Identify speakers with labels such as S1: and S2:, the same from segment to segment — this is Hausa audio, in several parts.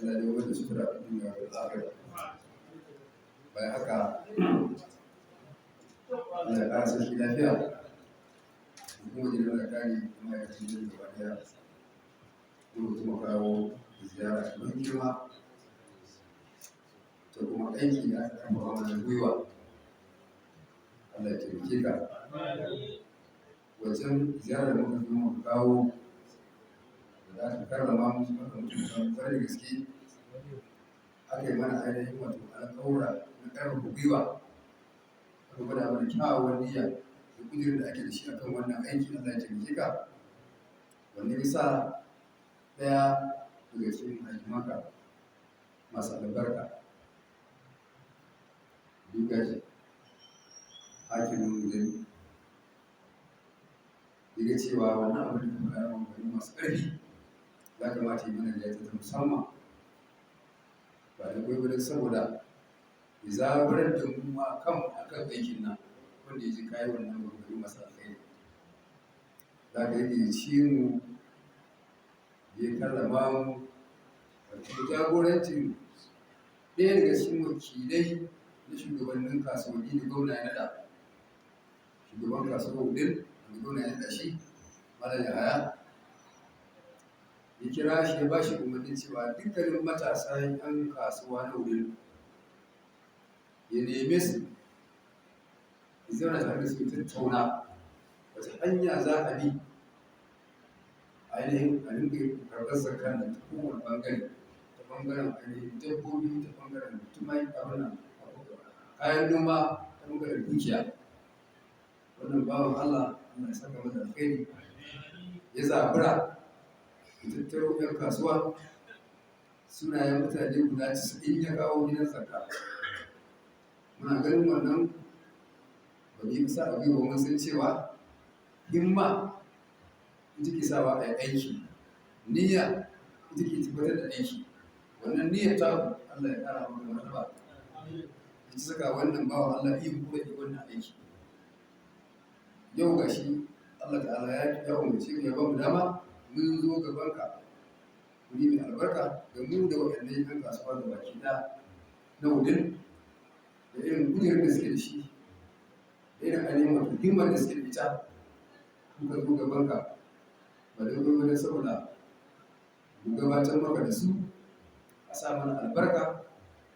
S1: Allah ya wanda sutura a duniya da akhira. Bayan haka, Allah ya ƙara sarki lafiya, kuma gidan da kare ma'aikacin jirgin gaba ɗaya. Mun kuma kawo ziyara mai girma ta kuma aiki da aka karfafa mana gwiwa. Allah ya taimake ka. Wancan ziyarar da muka zo muka kawo da aka karrama mu, aka mutunta mu kwarai da gaske, aka yi mana ainihin wato alƙawura na ƙarfafa gwiwa, aka gwada mana kyawawan niyya da ƙudurin da ake da shi akan wannan aiki. Allah ya taimake ka. Wannan yasa ɗaya daga cikin hakimanka masu albarka, Dugaji, hakimin Wudil, ya ga cewa wannan abin da muka yi masu ƙarfi ya kamata yi mana gayyata ta musamman, ba da gwai saboda ya zaburar da mu ma kan akan aikin nan wanda ya ji kayi wannan maganganu masu alkhairi. Za ka yi gayyace mu, ya karrama mu ƙarƙashin jagorancin ɗaya daga cikin wakilai na shugabannin kasuwanni da gwamna ya naɗa, shugaban kasuwar Wudil da gwamna ya naɗa shi, Malam Yahaya. Ya kira shi, ya ba shi umarnin cewa dukkanin matasa 'yan kasuwa na Wudil ya neme su, ya zauna tare da su, tattauna wata hanya za a bi ainihin a rinka karɓar zakar nan ta kowane ɓangare, ta ɓangaren ainihin dabbobi, ta ɓangaren tumai, abin nan, kayan noma, ta ɓangaren dukiya. Wannan bawan Allah, Allah ya saka masa alkhairi, ya zabura ya tattaro 'yan kasuwa, sunayen mutane guda 90 ya kawo gidan zakka. Muna ganin wannan ba mu yi kusa a gwiwa, mun san cewa himma ita ke sawa a yi aiki, niyya ita ke tabbatar da aiki. Wannan niyyar ta, Allah ya kara maka martaba, ita saka wannan bawan Allah iya kuma yi wannan aiki. Yau ga shi Allah ta'ala ya umarce mu, ya ba mu dama mun zo gaban ka, wuri mai albarka, da mu da waɗannan 'yan kasuwa da baki ɗaya na Wudil, da irin kujerar da suke da shi, da irin ainihin wato himmar da suke da ita, muka zo gaban ka ba da gwagwani saboda mu gabatar maka da su, a sa mana albarka,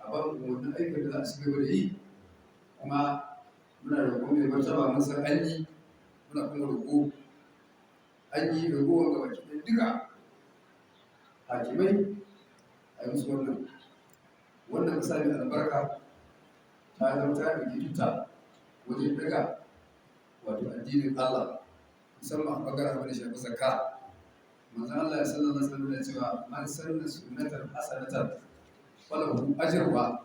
S1: a ba mu umarnin aikin da za a ci gaba da yi. Kuma muna roƙon mai martaba, mun san an yi, muna kuma roƙo an yi ragowar gaba ki ɗaya duka hakimai a yi musu wannan. Wannan ƙasa mai albarka ta zama ta ɗauki tuta wajen ɗaga wato addinin Allah, musamman a ɓangaren abin da shafi zakka. Manzon Allah sallallahu alaihi wasallam ya cewa man sanna sunnatan hasanatan falahu ajruha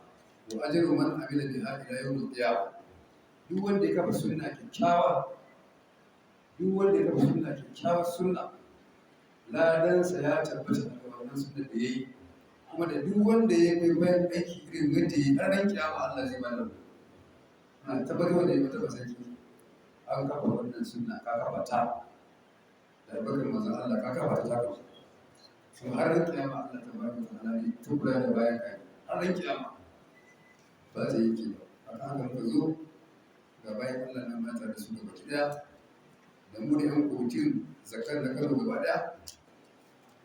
S1: wa ajru man amila biha ila yawm al-qiyamah. Duk wanda ya kafa sunna kyakkyawa, duk wanda ya kafa sunna kyakkyawar sunna, ladansa ya tabbata daga wannan sunnar da yayi, kuma da duk wanda ya kai bayan aiki irin wanda ya yi har ran kiyama Allah zai bada mu. Muna tabbatar da ya mata sarki an kafa wannan sunna, ka kafa ta da albarkar manzon Allah, ka kafa ta, ta kafa kuma har ran kiyama Allah ta baraka ta'ala ne ta kula da bayan kai har ran kiyama ba ta yanke ba. Haka haka muka zo ga bayan Allah nan mata da su gaba ɗaya, da mu da yan kwamitin zakar da Kano gaba ɗaya,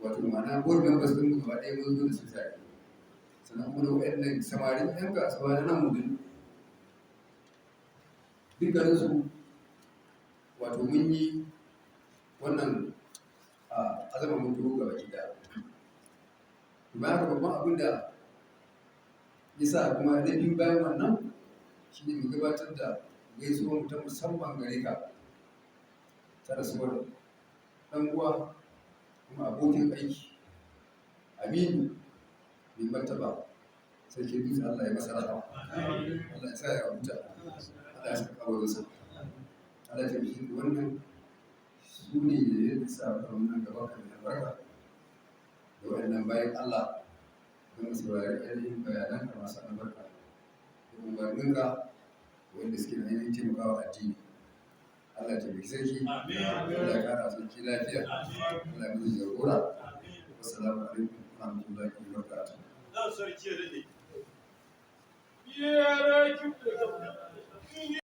S1: wato ma'ana board members ɗin mu gaba ɗaya mun zo da su tare, sannan kuma da waɗannan samarin yan kasuwa na nan Wudil dukkaninsu. Wato mun yi wannan azama, mun taho gaba ki ɗaya. Bayan haka, babban abin da ya sa kuma na biyu bayan wannan shi ne mu gabatar da gaisuwar mu ta musamman gare ka ta rasuwar ɗan uwa kuma abokin aiki, aminu, mai martaba Sarkin Dutse. Allah ya masa rahama, Allah ya sa ya huta, Allah ya saka kabarinsa, Allah ya taimake. Wannan su ne da ya sa wannan gaba ka mai albarka da waɗannan bayan Allah don saurari ainihin bayananka masu albarka da umarninka wanda suke da ainihin taimakawa addini. Allah ya taimaki sarki, Allah ya kara sarki lafiya, Allah ya musu jagora. Wassalamu alaikum warahmatullahi wabarakatuh.
S2: Ran sarki ya daɗe. Yara ki da